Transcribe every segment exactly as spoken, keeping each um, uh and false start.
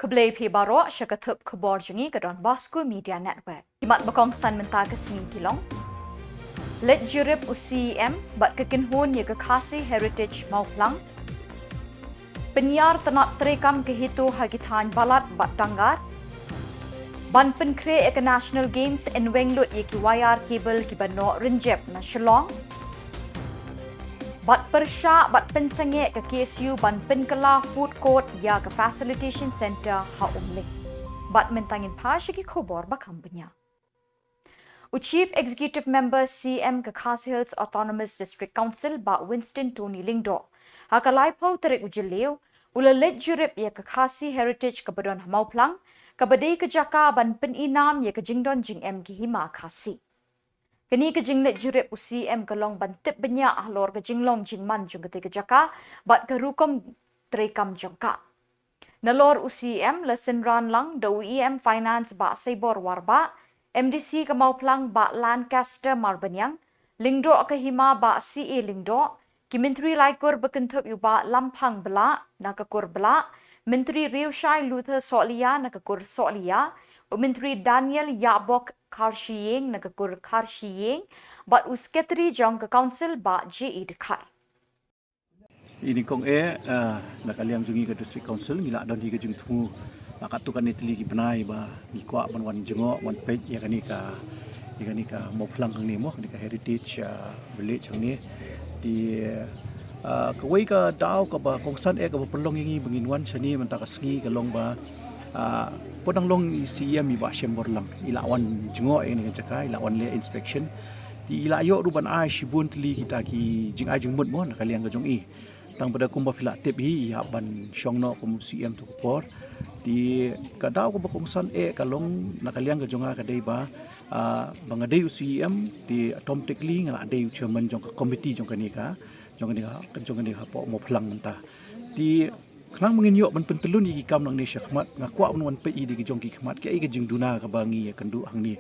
Khublei phi baroh sha ka thup khubor jong ngi ka Don Bosco Media Network. Ki mat ba kongsan mynta ka sngi ki long: Leit jurip u C E M bad ka kynhun ïa ka Khasi Heritage Mawphlang. Pynïar tnat treikam ka HITO ha ki thaiñ Balat bad Dangar. Ban pynkhreh ïa ka National Games, yn weng lut ïa ki wire cable kiba noh rynjep na Shillong. Bad pyrshah bad pynsangeh ka K S U ban pynkylla food court ïa ka facilitation centre ha Umling. Bad mynta ngin phai sha ki khubor ba kham bniah. U Chief Executive Member C M ka Khasi Hills Autonomous District Council, Bah Winston Tony Lyngdoh, ha ka laiphew tarik u Jylliew u la leit jurip ïa ka Khasi Heritage kaba don ha Mawphlang, kaba dei ka jaka ban pyni nam ïa ka jingdon jingem ki hima Khasi. Kane ka jingleit jurip u C M ka long ban tip bniah halor ka jinglong jingman jong kata ka jaka bad ka rukom treikam jong ka. Nalor u C M la synran lang da u E M Finance Bah Seibor Warbah, M D C ka Mawphlang Bah Lancaster Marbaniang, Lyngdoh ka Hima Bah C A Lyngdoh, ki Myntri Laikur ba kynthup ïa u Bah Lamphang Blah na ka kur Blah, Myntri Riewshai Luther Sohliya na ka kur Sohliya, u Myntri Daniel Yahbok Kharshiing na ka kur Kharshiing, bad u Secretary jong ka Council Bah J A Dkhar. Ïa nyngkong eh, ah, na ka liang jong ngi ka District Council ngi la don hi ka jingthmu, ah, katto katne tylli ki bnai ba ngi kwah ban wan jngoh, wan peit ïa kane ka, ïa kane ka Mawphlang hangne mo, kane ka heritage, ah, village hangne. Te, ah, kawei ka daw kaba kongsan eh kaba pynlong ïa ngi ba ngin wan shane mynta ka sngi ka long ba, ah, pdeng long i C E M i Bah Shemborlang i la wan jngoh ïa kane ka jaka, i la wan leh inspection. Te i la ïoh ruh ban ai shibun tylli kita ki jingai jingmut mo na ka liang ka jong i. Tang ba da kumba phi la tip hi, i hap ban shong noh kum u C E M tu ka por. Te ka daw kaba kongsan eh ka long na ka liang ka jong nga ka dei ba, ah, ba nga dei u C E M, te automatically nga la dei u chairman jong ka committee jong kane ka, jong kane ka, jong kane ka hapoh Mawphlang mynta. Te khnang ba ngin ïoh ban pyntyllun ïa ki kam nangne shakhmat, nga kwah ban wan peit ïa ki jong ki khmat kaei ka jingduna kaba ngi ïakynduh hangne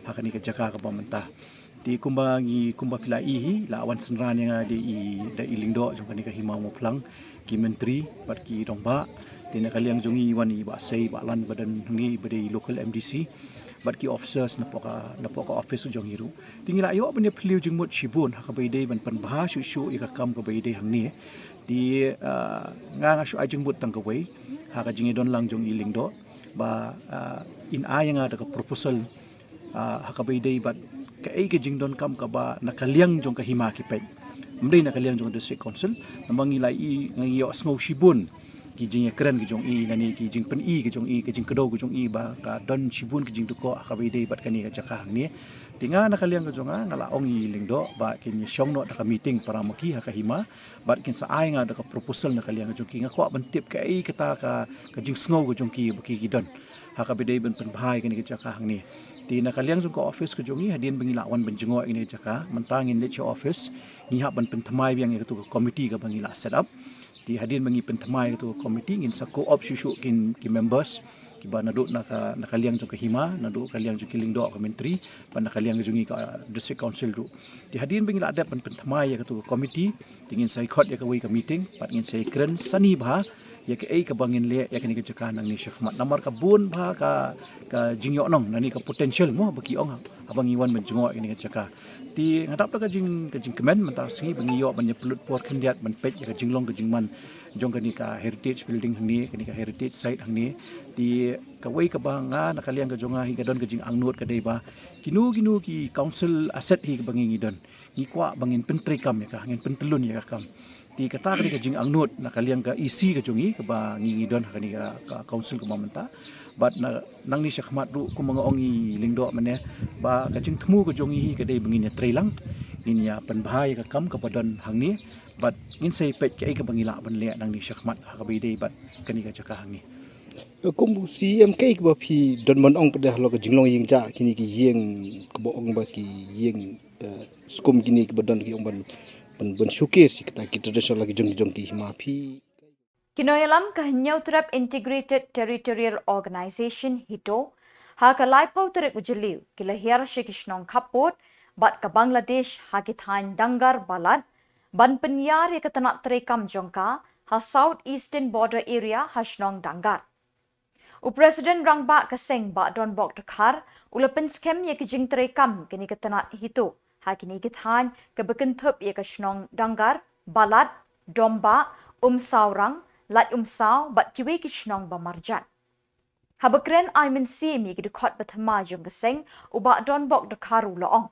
ha kane ka jaka kaba mynta. Te kumba ngi, kumba phi la i hi, la wan synran ïa nga da i, da i Lyngdoh jong kane ka Hima Mawphlang, ki Myntri bad ki Rangbah. Te na ka liang jong ngi wan i Bah Sei, Bah Lan ba don hangne, i ba dei local M D C, bad ki officers napoh ka, napoh ka office jong ngi ruh. Te ngi la ïoh ban ïaphylliew jingmut shibun ha kaba ïadei ban pynbha shuh shuh ïa ka kam kaba ïadei hangne. Te, ah, nga nga shu ai jingmut tang kawei ha ka jingïadon lang jong i Lyngdoh ba, ah, in ai ïa nga da ka proposal, ah, ha kaba ïadei bad kaei ka jingdonkam kaba na ka liang jong ka hima ki peit. Ym dei na ka liang jong ka District Council, namar ngi la i, ngi ïohsngew shibun ki jingïakren ki jong i, lane ki jingpyni ki jong i, ki jingkdew ki jong i ba ka don shibun ki jingdukoh ha kaba ïadei bad kane ka jaka hangne. Te nga na ka liang ka jong nga, nga la ong i Lyngdoh ba kin ïashong noh da ka meeting para muki ha ka hima, bad kin sa ai nga da ka proposal na ka liang ka jong ki. Nga kwah ban tip kaei kata ka, ka jingsngew ka jong ki ba ki, ki don ha kaba ïadei ban pynbha ïa kane ka jaka hangne. Te na ka liang jong ka office ka jong ngi, hadien ba ngi la wan ban jngoh ïa kane ka jaka, mynta ngin leit sha office, ngi hap ban pynthymmai biang ïa kato ka committee kaba ngi la set up. Te hadien ba ngi pynthymmai ïa kato ka committee, ngin sa call up shuh shuh ki, ki members kiba naduh na ka, na ka liang jong ka hima, naduh ka liang jong ki Lyngdoh ka Myntri, bad na ka liang jong ngi ka District Council ruh. Te hadien ba ngi la dep ban pynthymmai ïa kato ka committee, te ngin sa ïakhot ïa kawei ka meeting bad ngin sa ïakren sani bha ïa kaei kaba ngin leh ïa kane ka jaka nangne shakhmat. Namar ka bun bha ka, ka jingïohnong, lane ka potential mo ba ki ong, haba ngi wan ban jngoh ïa kane ka jaka. Te nga dap da ka jing, ka jingkmen mynta ka sngi ba ngi ïoh ban ïapynlut por khyndiat ban peit ïa ka jinglong ka jingman jong kane ka heritage building hangne, kane ka heritage site hangne. Te kawei kaba nga na ka liang ka jong nga hi ka don ka jingangnud ka dei ba kino kino ki council asset hi kaba ngi ngi don, ngi kwah ba ngin pyntreikam ïa ka, ngin pyntyllun ïa ka kam. Te kata ka dei ka jingangnud na ka liang ka E C ka jong ngi kaba ngi ngi don ha kane ka, ka council kaba mynta. Bad na, nangne shakhmat ruh kumba nga ong i Lyngdoh mynne, ba ka jingthmu ka jong ngi hi ka dei ba ngin ïatreilang, ngin ïapynbha ïa ka kam kaba don hangne, bad ngin sa ïapeit kaei kaba ngi lah ban leh nangne shakhmat ha kaba ïadei bad kane ka jaka hangne. Kum u C E M kaei kaba phi don ban ong pat halor ka jinglong ïing jah kine ki ïing kaba ong ba ki ïing, eh, skum kine kiba don ki ong ban, ban, ban showcase ïa kita ki traditional la ki jong, jong ki hima phi. Ki nongïalam ka Hynñiewtrep Integrated Territorial Organization, HITO, ha ka laiphew tarik u Jylliew ki la hiar sha ki shnong khappud bad ka Bangladesh ha ki thaiñ Dangar Balat ban pynïar ïa ka tnat treikam jong ka ha South Eastern Border Area ha shnong Dangar. U President Rangbah ka seng Bah Donbok Dkhar u la pynskhem ïa ki jingtrei kam kane ka tnat HITO ha kine ki thaiñ kaba kynthup ïa ka shnong Dangar, Balat, Dombah, Umsawrang, Laitumsaw bad kiwei ki shnong ba marjan. Haba kren ai mynsiem ïa ki dkhot ba thymmai jong ka seng, u Bah Donbok Dkhar u la ong,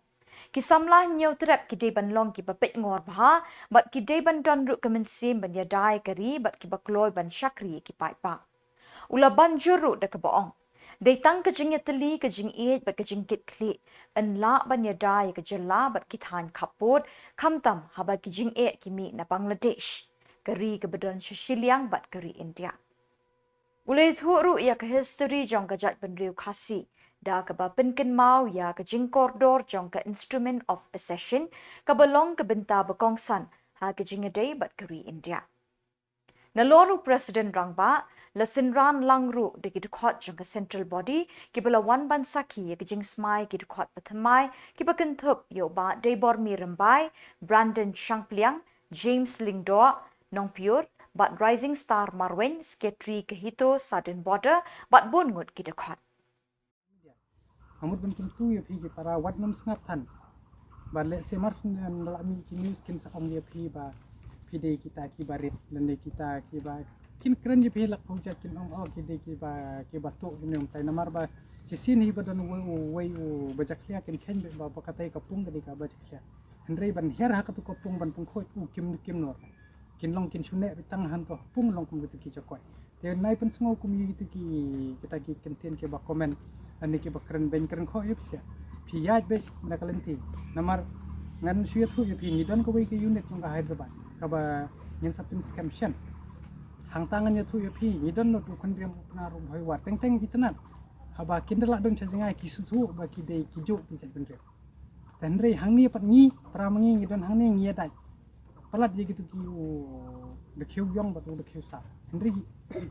ki samla Hynñiewtrep ki dei ban long kiba peitngor bha bad ki dei ban don ruh ka mynsiem ban ïada ïa ka ri bad kiba kloi ban shakri ïa ki paidbah. U la ban jur ruh da kaba ong, dei tang ka jingïatylli, ka jingïeit bad ka jingkitkhlieh yn lah ban ïada ïa ka jylla bad ki thaiñ khappud, khamtam haba ki jingeh ki mih na Bangladesh, ka ri kaba don sha shiliang bad ka ri India. U la ïathuh ruh ïa ka histori jong ka jaitbynriew Khasi da kaba pynkynmaw ïa ka jingkordor jong ka Instrument of Accession kaba long ka bynta ba kongsan ha ka jingïadei bad ka ri India. Nalor u President Rangbah, la synran lang ruh da ki dkhot jong ka Central Body kiba la wan ban sakhi ïa ka jingsmai ki dkhot ba thymmai kiba kynthup ïa u Bah Deibormi Rymbai, Brandon Shangpliang, James Lyngdoh, Nongpyiur, bad Rising Star Marwein, Secretary ka HITO Southern Border, bad bun ngut ki dkhot. Ka mut ban kyntu ïa phi ki para wat nym sngap than. Ba lehse mar shen da la mih ki news kin sa ong ïa phi ba phi dei kita kiba rit lane kita kiba kin kren ïa phi lak phew jait, kin ong, oh, ki dei kiba, kiba tuh, kine ym tai, namar ba shisien hi ba don uwei u, uwei u bajakhlia kin kheiñ beit ba, ba katei ka pung ka dei ka bajakhlia. Hynrei ban hiar ha katu ka pung ban pynkhuid, u kim, kim nor. Kin long kin shu neh beit tang hangto ha pung long kum kitu ki jakoi. Te nai pynsngew kum ïa kitu ki, kita ki kyntien kiba comment, lane kiba kren beiñ kren khoh ïa phi sha. Phi ïaid beit na ka lynti. Namar ngan shu ïathuh ïa phi, ngi don kawei ka unit jong ka Hyderabad kaba ngin sa pynskhem shen. Hangta ngan ïathuh ïa phi, ngi don noh u Khynriam, u Pnar, u Bhoiwar, teng teng itynnad. Haba kin da lah don sha jngai ki sngewthuh ba ki dei ki juh ki jaitbynriew. Te hynrei hangne pat ngi, para ma ngi, ngi don hangne, ngi ïadait. Palat ïa kitu ki u da khiew ïong bad u da khiew sar. Hynrei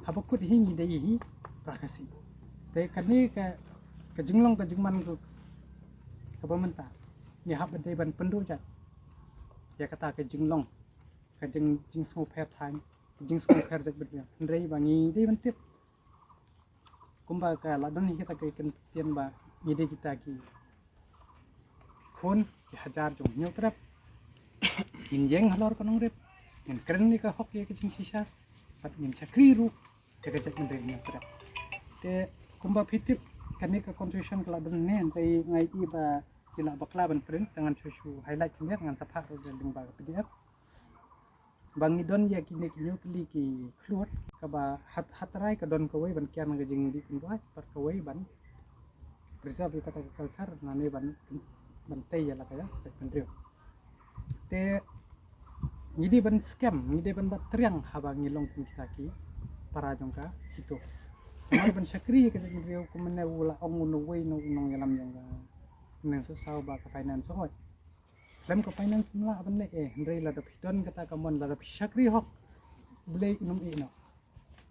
haba kut hi ngi dei hi para Khasi. Te kane ka, ka jinglong ka jingman ka, kaba mynta ngi hap ban dei ban pynduh jait ïa kata ka jinglong, ka jing, jingsngewpher thaiñ, ka jingsngewpher jaitbynriew. Hynrei ba ngi dei ban tip. Kumba ka la don hi kata ka kyntien ba ngi dei kita ki khun ki hajar jong Hynñiewtrep. Ngin ïeng halor ka nongrim, ngin kren ïa ka hok ïa ka jingshisha, bad ngin shakri ruh ïa ka jaitbynriew Hynñiewtrep. Te kumba phi tip kane ka constitution ka la don ne, te nga ïohi ba ki la bakla ban print, te ngan shu shu highlight khyndiat, ngan sa phah ruh lyngba ka P D F. Ba ngi don ïa kine ki hynñiew tylli ki khluit, kaba ha, ha trai ka don kawei ban kiar na ka jingdih pynduwai, bad kawei ban preserve ïa kata ka culture, lane ban, ban tei ïa la ka ïa ka jaitbynriew. Te ngi dei ban skhem, ngi dei ban bat triang haba ngi long kum kita ki para jong ka HITO. Namar ban shakri ïa ka jaitbynriew, kumne u la ong u nongwei, nong, nongïalam jong ka, neng saw ba ka finance, oi. Khlem ka finance ym lah ban leh eh, hynrei lada phi don kata ka mon, lada phi shakri hok, Blei un ym ïeh noh.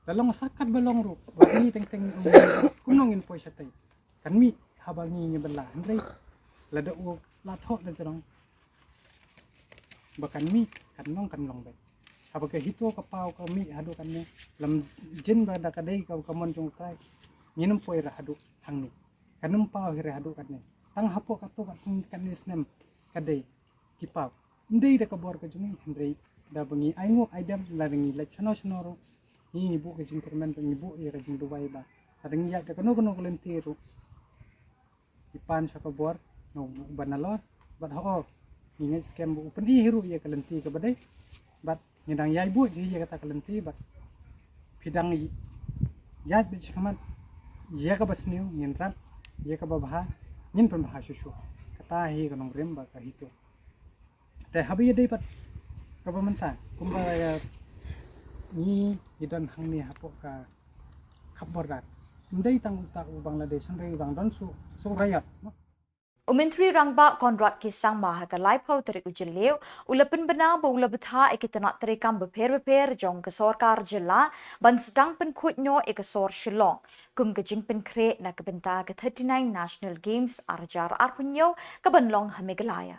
La long sa katba long ruh, ba ngi teng teng, um, kumno ngin poi shatei. Kan mih haba ngi ngi bylla, hynrei lada u la thoh da jrong ba kan mih, kan long, kan long beit. Haba ka HITO ka paw ka mih haduh katne, lam jin ba da ka dei ka, ka mon jong u Trai, ngin ym poi ra haduh hangne. Kan ym paw hi re haduh katne. Tang hapoh kato katne, katne snem ka dei ki paw. Ym dei da ka bor ka jong ngi, hynrei da ba ngi ai nguh ai dem, lada ngi leit shano shano ruh, ngi, ngi buh ka jingkyrmen, ngi buh ïa ka jingduwai ba lada ngi ïaid da kano kano ka lynti ruh, ngi pan sha ka bor na uba nalor. Bad hooid, ngi ngeit skhem ba u pyni hi ruh ïa ka lynti kaba dei. Bad ngi dang ïai buh hi ïa kata ka lynti, bad phi dang ïaid beit shakhmat, ïa kaba sniew ngin rat, ïa kaba bha ngin pynbha shuh shuh. Kata hi ka nongrim bad ka HITO. Te haba ïadei bad kaba mynta, kumba, eh, ngi, ngi don hangne hapoh ka khap border. Ym dei tang uta u Bangladesh, hynrei u dang don shuh, shuh raiot, no? U Myntri Rangbah Conrad K Sangma ha ka laiphew tarik u Jylliew u la pynbna ba u la bthah ïa ki tnat treikam bapher bapher jong ka sorkar jylla ban sdang pynkhuid noh ïa ka sor Shillong kum ka jingpynkhreh na ka bynta ka thirty-nine National Games arhajar arphew hynñiew kaban long ha Meghalaya.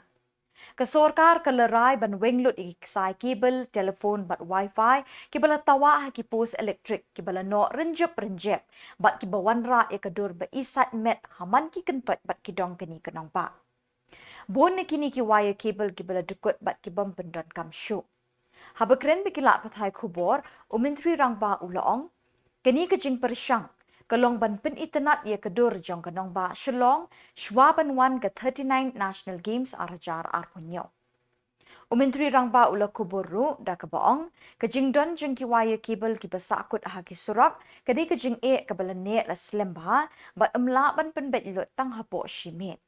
Ka sorkar ka la rai ban weng lut ïa ki ksai cable, telephone bad wifi kiba la tawah ha ki post elektrik kiba la noh rynjup rynjep bad kiba wanrah ïa ka dur ba isaid met ha man ki kyntoit bad ki dong kane ka nongbah. Bun na kine ki wire cable kiba la dukut bad ki bym pyndonkam shuh. Haba kren bad ki lad pathai khubor, u Myntri Rangbah u la ong, kane ka jingpyrshang ka long ban pynitynnad ïa ka dur jong ka nongbah Shillong shwa ban wan ka thirty-nine National Games ar hajar arphew hynñiew. U Myntri Rangbah u la khubor ruh da kaba ong, ka jingdon jong ki wire cable kiba sahkut ha ki surok ka dei ka jingeh kaba la neh la slem bha bad ym lah ban pynbeit lut tang hapoh shi miet.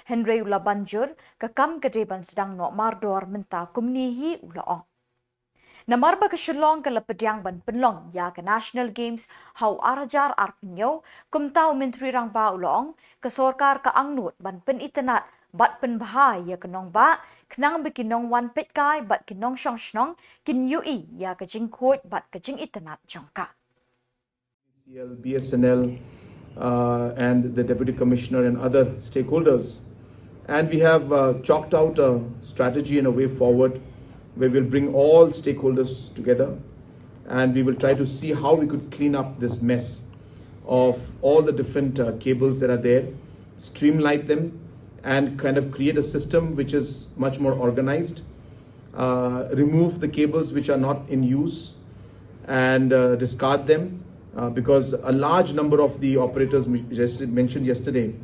Hynrei u la ban jur, ka kam ka dei ban sdang noh mardor mynta kumne hi, u la ong. Namar ba ka Shillong ka la pdiang ban pynlong ïa ka National Games ha u ar hajar arphew hynñiew, kumta u Myntri Rangbah u la ong, ka sorkar ka angnud ban pynitynnad bad pynbha ïa ka nongbah, khnang ba ki nongwan peitkai bad ki nongshong shnong kin ïohi ïa ka jingkhuid bad ka jingitynnad jong ka. C L, B S N L, uh, and the Deputy Commissioner and other stakeholders. And we have uh, chalked out a strategy and a way forward where we'll bring all stakeholders together and we will try to see how we could clean up this mess of all the different uh, cables that are there, streamline them, and kind of create a system which is much more organized, uh, remove the cables which are not in use, and uh, discard them uh, because a large number of the operators mentioned yesterday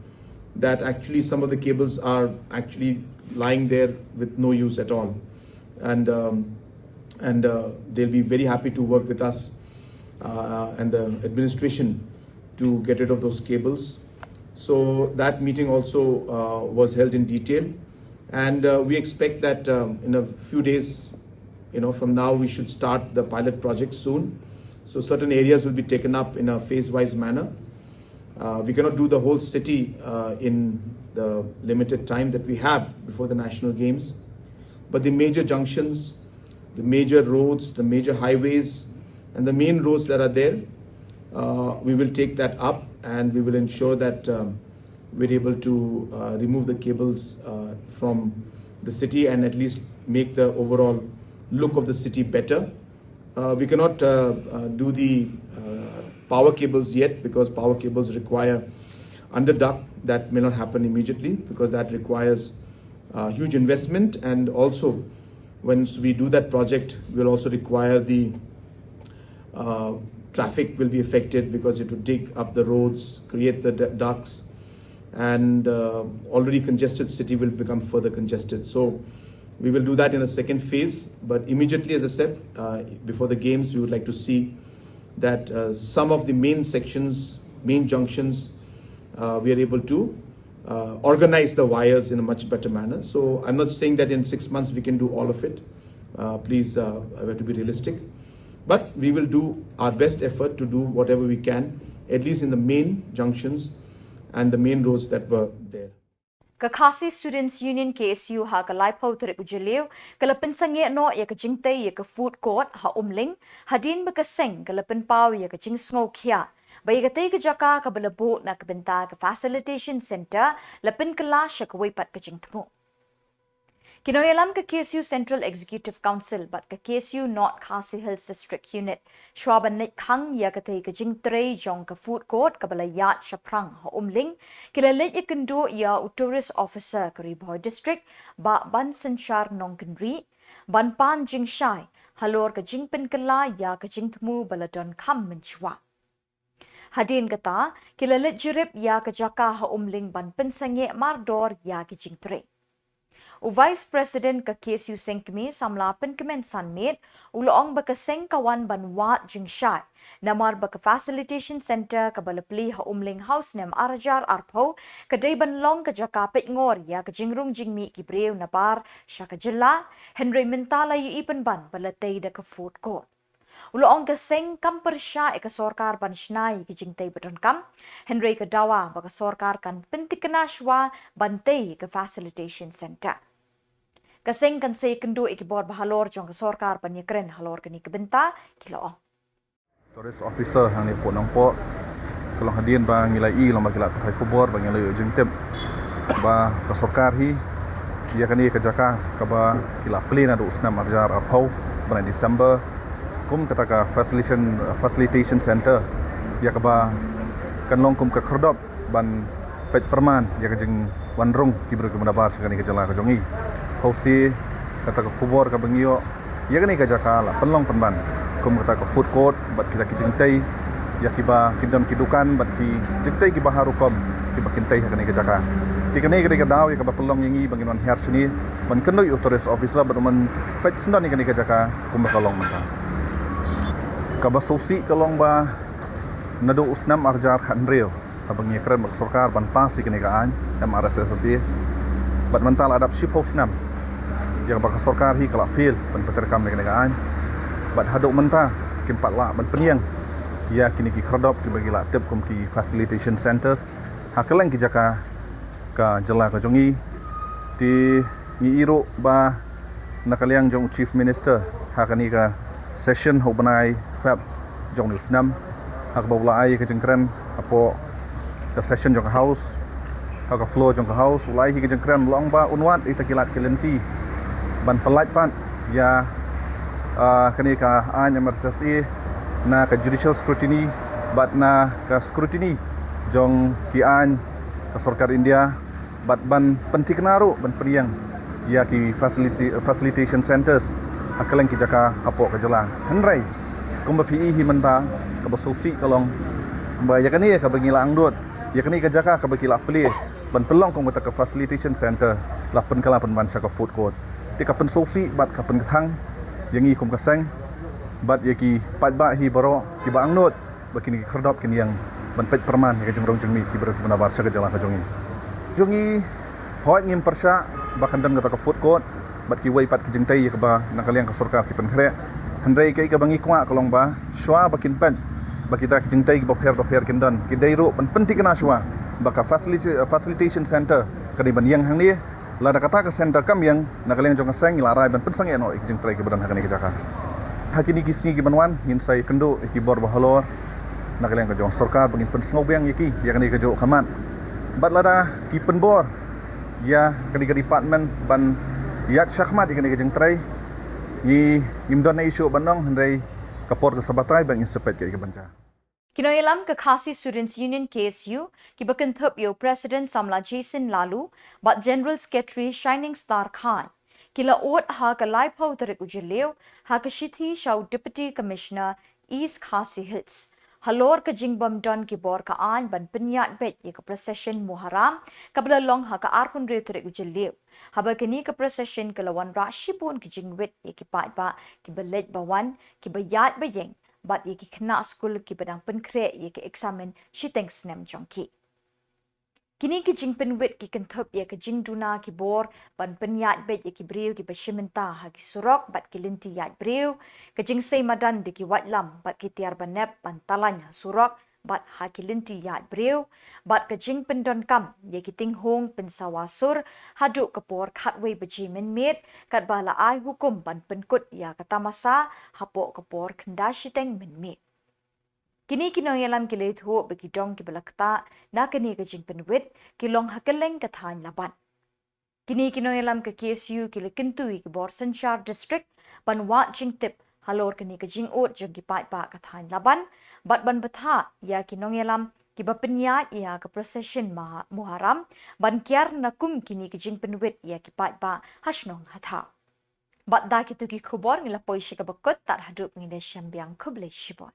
that actually some of the cables are actually lying there with no use at all, and um, and uh, they'll be very happy to work with us uh, and the administration to get rid of those cables. So that meeting also uh, was held in detail, and uh, we expect that um, in a few days, you know, from now we should start the pilot project soon. So certain areas will be taken up in a phase-wise manner. Uh, we cannot do the whole city uh, in the limited time that we have before the national games, but the major junctions, the major roads, the major highways, and the main roads that are there, uh, we will take that up and we will ensure that um, we're able to uh, remove the cables uh, from the city and at least make the overall look of the city better. Uh, we cannot uh, uh, do the uh, power cables yet because power cables require underduct. That may not happen immediately because that requires uh, huge investment, and also once we do that project, we'll also require the uh, traffic will be affected because it would dig up the roads, create the d- ducts, and uh, already congested city will become further congested. So we will do that in a second phase, but immediately, as I said, uh, before the games, we would like to see that uh, some of the main sections, main junctions, uh, we are able to uh, organize the wires in a much better manner. So I'm not saying that in six months we can do all of it. Uh, please, uh, we have to be realistic. But we will do our best effort to do whatever we can, at least in the main junctions and the main roads that were there. Ka Khasi Students Union K S U ha ka laiphew tarik u Jylliew ka la pynsangeh noh ïa ka jingtei ïa ka food court ha Umling, hadien ba ka seng ka la pynpaw ïa ka jingsngewkhia ba ïa katei ka jaka kaba la buh na ka bynta ka facilitation centre la pynkylla sha kawei pat ka jingthmu. Ki nongïalam ka K S U Central Executive Council bad ka K S U North Khasi Hills District Unit, shwa ban leit khang ïa katei ka jingtrei jong ka food court kaba la ïaid shaphrang ha Umling, ki la leit ïakynduh ïa u tourist officer ka Ri Bhoi District, Bah Bansynshar Nongkynrih, ban pan jingshai halor ka jingpynkylla ïa ka jingthmu ba la don kham mynshuwa. Hadien kata, ki la leit jurip ïa ka jaka ha Umling ban pynsangeh mardor ïa ki jingtrei. U Vice President ka K S U Seng Kmie, samla Pynkmen Sanmiet, u la ong ba ka seng ka wan ban wad jingshai namar ba ka facilitation centre kaba la plie ha Umling ha u snem ar hajar arphew ka dei ban long ka jaka peitngor ïa ka jingrung jingmih ki briew nabar sha ka jylla, hynrei mynta la ïohi pynban ba la tei da ka food court. U la ong ka seng kam pyrshah ïa ka sorkar ban shna ïa ki jingtei ba donkam, hynrei ka dawa ba ka sorkar kan pynthikna shwa ban tei ïa ka facilitation centre. Ka seng kan sa ïakynduh ïa ki bor bahalor jong ka sorkar ban ïakren halor kane ka bynta, ki la ong. Tourist officer hangne Puknangpoh, ka long hadien ba ngi la ïohi, long ba ki la pathai khubor ba ngi la ïoh jingtip ba ka sorkar hi Ïa kane ka jaka kaba ki la plie naduh u snem arhajar arphew, bnai December, kum kata ka facilitation, facilitation center, ïa kaba kan long kum ka khyrdop ban peit pyrman ïa ka jingwan rung ki briew ki bynriew sha kane ka jylla ka jong ngi. Hynrei kata ka khubor kaba ngi ïoh, ïa kane ka jaka la pynlong pynban kum kata ka food court bad kita ki jingtei ïa kiba kin don ki dukan bad ki jingtei kiba ha rukom kiba kin tei ha kane ka jaka. Te kane ka dei ka daw ïa kaba pynlong ïa ngi ba ngin wan hiar shane ban kynduh ïa u tourist officer bad ban peit sngewdon ïa kane ka jaka kumba ka long mynta. Kaba sngewsih ka long ba naduh u snem arhajar khathynriew haba ngi ïakren bad ka sorkar ban pass ïa kane ka aiñ M R S S A, bad mynta la dap shiphew snem ïa kaba ka sorkar hi ka la fail ban pyntreikam ïa kane ka aiñ. Bad haduh mynta kim pat lah ban pynïeng ïa kine ki khyrdop kiba ki la tip kum ki facilitation centers ha kylleng ki jaka ka jylla ka jong ngi. Te ngi ïohi ruh ba na ka liang jong u Chief Minister ha kane ka session ha u bnai Feb jong une u snem, ha kaba u la ai ka jingkren hapoh ka session jong ka House, ha ka floor jong ka House, u la ai hi ka jingkren, u la ong ba un wad ïa kita ki lad ki lynti ban pyllait pat ïa, ah, kane ka aiñ M R S S A na ka judicial scrutiny bad na ka scrutiny jong ki aiñ ka sorkar India, bad ban pynthikna ruh ban pynïeng ïa ki facility, facilitation centers ha kylleng ki jaka hapoh ka jylla. Hynrei kumba phi i hi mynta, kaba sngewsih ka long ba ïa kane kaba ngi la angnud, ïa kane ka jaka kaba ki la plie ban pynlong kum kata ka facilitation center, la pynkylla pynban sha ka food court. Te ka pynsngewsih bad ka pynkthang ïa ngi kum ka seng bad ïa ki paidbah hi baroh kiba angnud ba kine ki khyrdop kin ïeng ban peit pyrman ïa ka jingrung jingmih ki briew ki bynriew sha ka jylla ka jong ngi. Jong ngi, hooid, ngim pyrshah ba kan don kata ka food court bad kiwei pat ki jingtei ïa kaba na ka liang ka sorkar ki pynkhreh. Hynrei kaei kaba ngi kwah ka long ba shuwa ba kin peit ba kita ki jingtei kiba pher bapher kin don, ki dei ruh ban pynthikna shuwa ba ka facility, facilitation center ka dei ban ïeng hangne. Lada kata ka center kam ïeng, na ka liang jong ka seng ngi la rai ban pynsangeh noh ïa ki jingtrei kiba don ha kane ka jaka. Ha kine ki sngi kiban wan ngin sa ïakynduh ïa ki bor ba halor na ka liang ka jong sorkar ba ngin pynsngewbiang ïa ki ïa kane kajuh ka mat. Bad lada ki pynbor ïa kane ka department ban ïaid shakhmat ïa kane ka jingtrei, ngi, ngim don ei ei shuh ban ong, hynrei ka por ka sa batai ba ngin sa peit kaei kaban jia. Ki nongïalam ka Khasi Students Union, K S U, kiba kynthup ïa u President Samla Jason Laloo bad General Secretary Shining Star Khan, ki la ud ha ka laiphew tarik u Jylliew ha ka shithi sha u Deputy Commissioner East Khasi Hills halor ka jingbym don ki bor ka aiñ ban pynïaid beit ïa ka procession Muharram kaba la long ha ka arphew hynriew tarik u Jylliew. Haba kane ka procession ka la wanrah shibun ki jingwit ïa ki paidbah kiba leit ba wan, kiba ïaid ba ïeng, bad ïa ki khynnah skul kiba dang pynkhreh ïa ki eksamin shiteng snem jong ki. Kine ki jingpynwit ki kynthup ïa ka jingduna ki bor ban pynïaid beit ïa ki briew kiba shim bynta ha ki surok bad ki lynti ïaid briew, ka jingsei madan da ki waitlam bad ki tiar banep ban talain ha surok bad ha ki lynti ïaid briew, bad ka jingpyndonkam ïa ki tinghong pynsawa sur haduh ka por khatwei baje mynmiet, katba la ai hukum ban pynkut ïa ka tamasa hapoh ka por khyndai shiteng mynmiet. Kine ki nongïalam ki la ïathuh ba ki dong kiba la ktah na kane ka jingpynwit ki long ha kylleng ka thaiñ Laban. Kine ki nongïalam ka K S U ki la kyntu ïa ki bor synshar district ban wad jingtip halor kane ka jingud jong ki paidbah ka thaiñ Laban, bad ban bthah ïa ki nongïalam kiba pynïaid ïa ka procession Muharram ban kiar na kum kine ki jingpynwit ïa ki paidbah ha shnong ha thaw. Bad da kito ki khubor ngi la poi sha kaba kut, tad haduh ngin ïashem biang, khublei shibun.